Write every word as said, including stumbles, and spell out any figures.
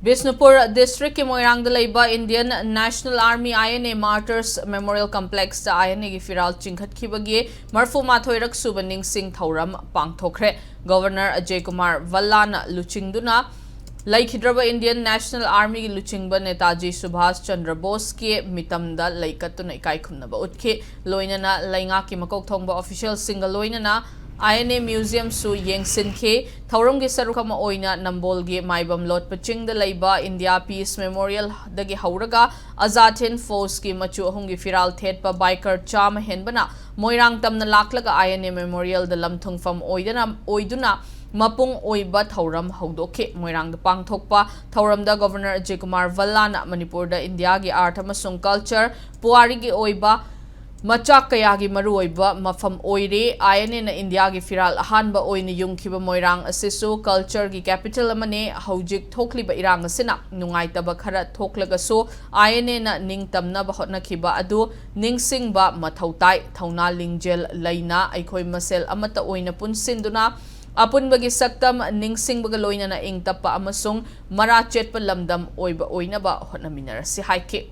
ꯕꯤꯁꯅꯨꯄꯨꯔ ꯗꯤꯁꯇ꯭ꯔꯤꯛꯀꯤ ꯃꯣꯏꯔꯥꯡꯗ ꯂꯩꯕ Indian National Army, I N A, Martyrs Memorial Complexꯇ I N Aꯒꯤ ꯐꯤꯔꯥꯜ ꯆꯤꯡꯈꯠꯈꯤꯕꯒꯤ ꯃꯔꯐꯨ ꯃꯥꯊꯣꯏꯔꯛ ꯁꯨꯕ ꯅꯤꯡꯁꯤꯡ ꯊꯧꯔꯝ ꯄꯥꯡꯊꯣꯛꯈ꯭ꯔꯦ꯫ ꯒꯕꯔꯅꯔ ꯑꯖꯌ ꯀꯨꯃꯥꯔ ꯚꯜꯂꯥꯅ ꯂꯨꯆꯤꯡꯗꯨꯅ ꯂꯩꯈꯤꯗ꯭ꯔꯕ Indian National Armyꯒꯤ ꯂꯨꯆꯤꯡꯕ ꯅꯦꯇꯥꯖꯤ ꯁꯨꯚꯥꯁ ꯆꯟꯗ꯭ꯔ ꯕꯣꯁꯀꯤ ꯃꯤꯇꯝꯗ ꯂꯩꯀꯠꯇꯨꯅ ꯏꯀꯥꯏ ꯈꯨꯝꯅꯕ ꯎꯠꯈꯤ꯫ ꯂꯣꯏꯅꯅ ꯂꯩꯉꯥꯛꯀꯤ ꯃꯀꯣꯛ ꯊꯣꯡꯕ officialꯁꯤꯡꯒ ꯂꯣꯏꯅꯅ I N A Museumꯁꯨ ꯌꯦꯡꯁꯤꯟꯈꯤ꯫ ꯊꯧꯔꯝꯒꯤ ꯁꯔꯨꯛ ꯑꯃ ꯑꯣꯏꯅ ꯅꯝꯕꯣꯜꯒꯤ ꯃꯥꯏꯕꯝ ꯂꯣꯠꯄ ꯆꯤꯡꯗ ꯂꯩꯕ India Peace Memorialꯗꯒꯤ ꯍꯧꯔꯒ Azad Hind Forceꯀꯤ ꯃꯆꯨ ꯑꯍꯨꯝꯒꯤ ꯐꯤꯔꯥꯜ ꯊꯦꯠꯄ biker ꯆꯥꯝꯃ ꯍꯦꯟꯕꯅ ꯃꯣꯏꯔꯥꯡ ꯇꯝꯅ ꯂꯥꯛꯂꯒ I N A Memorialꯗ ꯂꯝꯊꯨꯡꯐꯝ ꯑꯣꯏꯗꯅ, ꯑꯣꯏꯗꯨꯅ ꯃꯄꯨꯡ ꯑꯣꯏꯕ ꯊꯧꯔꯝ ꯍꯧꯗꯣꯛꯈꯤ꯫ ꯃꯣꯏꯔꯥꯡꯗ ꯄꯥꯡꯊꯣꯛꯄ ꯊꯧꯔꯝꯗ ꯒꯕꯔꯅꯔ ꯑꯖꯌ ꯀꯨꯃꯥꯔ ꯚꯜꯂꯥꯅ ꯃꯅꯤꯄꯨꯔꯗ ꯏꯟꯗꯤꯌꯥꯒꯤ art ꯑꯃꯁꯨꯡ culture, ꯄꯨꯋꯥꯔꯤꯒꯤ ꯑꯣꯏꯕ ꯃꯆꯥꯛ ꯀꯌꯥꯒꯤ ꯃꯔꯨꯑꯣꯏꯕ ꯃꯐꯝ ꯑꯣꯏꯔꯤ꯫ I N Aꯅ ꯏꯟꯗꯤꯌꯥꯒꯤ ꯐꯤꯔꯥꯜ ꯑꯍꯥꯟꯕ ꯑꯣꯏꯅ ꯌꯨꯡꯈꯤꯕ ꯃꯣꯏꯔꯥꯡ ꯑꯁꯤꯁꯨ cultureꯒꯤ capital ꯑꯃꯅꯤ꯫ ꯍꯧꯖꯤꯛ ꯊꯣꯛꯂꯤꯕ ꯏꯔꯥꯡ ꯑꯁꯤꯅ ꯅꯨꯡꯉꯥꯏꯇꯕ ꯈꯔ ꯊꯣꯛꯂꯒꯁꯨ I N Aꯅ ꯅꯤꯡꯇꯝꯅꯕ ꯍꯣꯠꯅꯈꯤꯕ ꯑꯗꯨ ꯅꯤꯡꯁꯤꯡꯕ ꯃꯊꯧ ꯇꯥꯏ꯫ ꯊꯧꯅꯥ ꯂꯤꯡꯖꯦꯜ ꯂꯩꯅ ꯑꯩꯈꯣꯏ ꯃꯁꯦꯜ ꯑꯃꯠꯇ ꯑꯣꯏꯅ ꯄꯨꯟꯁꯤꯟꯗꯨꯅ ꯑꯄꯨꯟꯕꯒꯤ ꯁꯛꯇꯝ ꯅꯤꯡꯁꯤꯡꯕꯒ ꯂꯣꯏꯅꯅ ꯏꯪ ꯇꯞꯄ ꯑꯃꯁꯨꯡ ꯃꯔꯥ ꯆꯦꯠꯄ ꯂꯝꯗꯝ ꯑꯣꯏꯕ ꯑꯣꯏꯅꯕ ꯍꯣꯠꯅꯃꯤꯟꯅꯔꯁꯤ ꯍꯥꯏꯈꯤ꯫